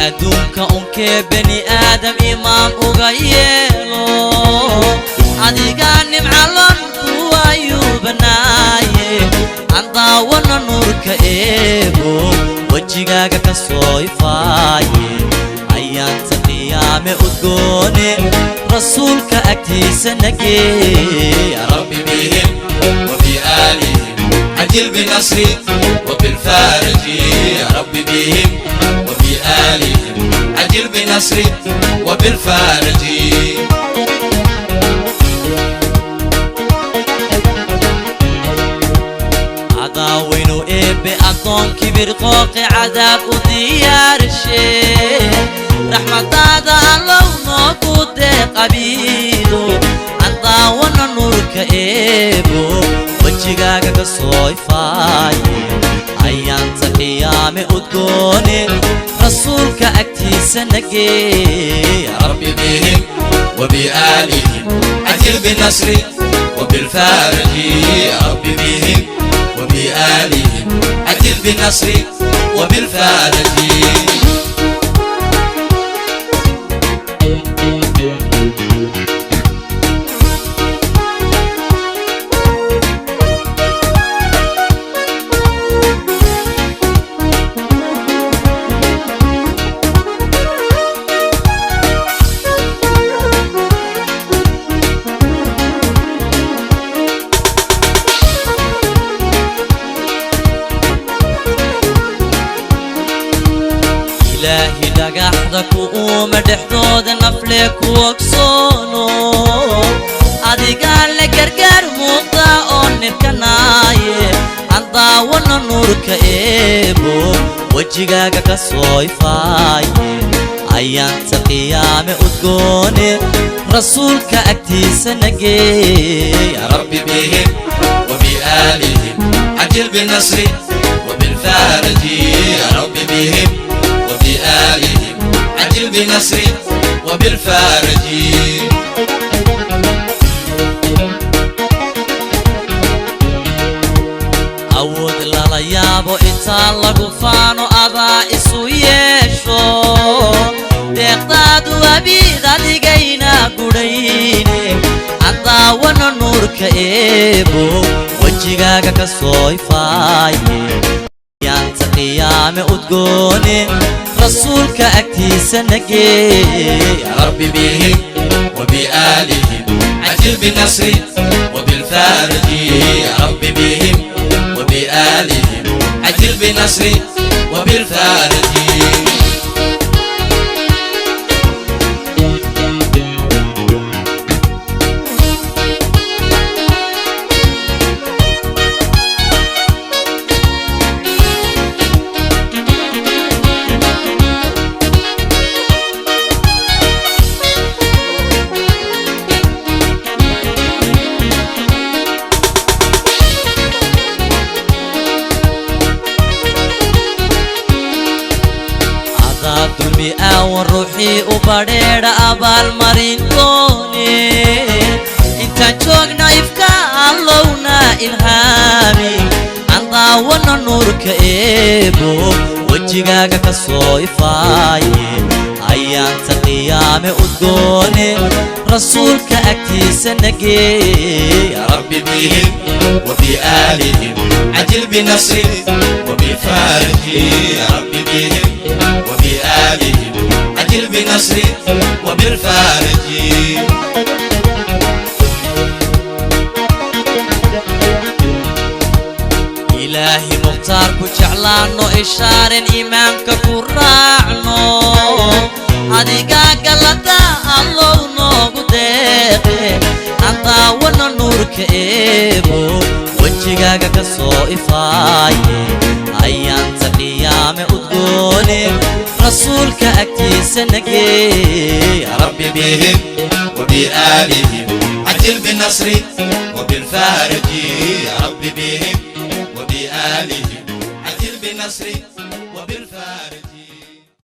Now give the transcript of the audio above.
Adduunka unkee bani aadam imaam uga yeelo, adigaa nimcalon kuwayuubanaaye. Aan daawana nuurka eebo wejigaaga ka soo ifaaye. Ayaanta qiyaame udgoone rasuulka agtiisa nagee. رب بهم وبآلهم عجل بالنصر وبالفارج. يا رب بهم وبآلهم عجل بالنصر وبالفارج. Cadaawaynu eebbe addoon kibir qooqi cadaab u diyaarshe. Raxmadaada allow noogu deeq abiido. Aan daawana nuurka eebo wejigaaga ka soo ifaaye. Ayaanta qiyaame udgoone rasuulka agtiisa nagee. رب بهم وبآلهم عجل بالنصر وبالفارج. يا رب بهم وبآلهم عجل بالنصر وبالفارج. Ilaahi dhagaxda ku uuma dhexdooda nafle ku ogsoono, adigaa la gargaar muuqda oo nirkanaaye. Aan daawana nuurka eebo wejigaaga ka soo ifaaye. Ayaanta qiyaame udgoone rasuulka agtiisa nagee. رب بهم وبآلهم عجل بالنصر وبالفارج. يا رب بهم وبآلهم عجل بالنصر وبالفارج. Awood lala yaabo intaa lagu faano adaa isu yeesho. Deeqdaadu abiid adigayna gudhayne. Aan daawana nuurka eebo wejigaaga ka soo ifaaye. Yaanta qiyaame udgoone rasuulka agtiisa nagee. رب بهم وبآلهم عجل بالنصر وبالفارج. يا رب بهم وبآلهم عجل بالنصر وبالفارج. Adaa dulmi aawan ruuxii u badheedha abaalmarin doone. Intaan joogna ifka allowna ilhaami. Aan daawana nuurka eebo wejigaaga ka soo ifaaye. Ayaanta qiyaame udgoone rasuulka agtiisa nagee. رب بهم وبآلهم عجل بالنصر وبالفارج. يا رب بهم وبآلهم عجل بالنصر وبالفارج. Ilaahi mukhtaar ku jeclaanno ishaarin imaamka ku raacno. Adigaa galada allow noogu deeqe. Aan daawana nuurka eebo wejigaaga ka soo ifaaye. Ayaanta qiyaame udgoone rasuulka agtiisa nagee. رب بهم وبآلهم عجل بالنصر وبالفارج. يا رب بهم وبآلهم عجل بالنصر.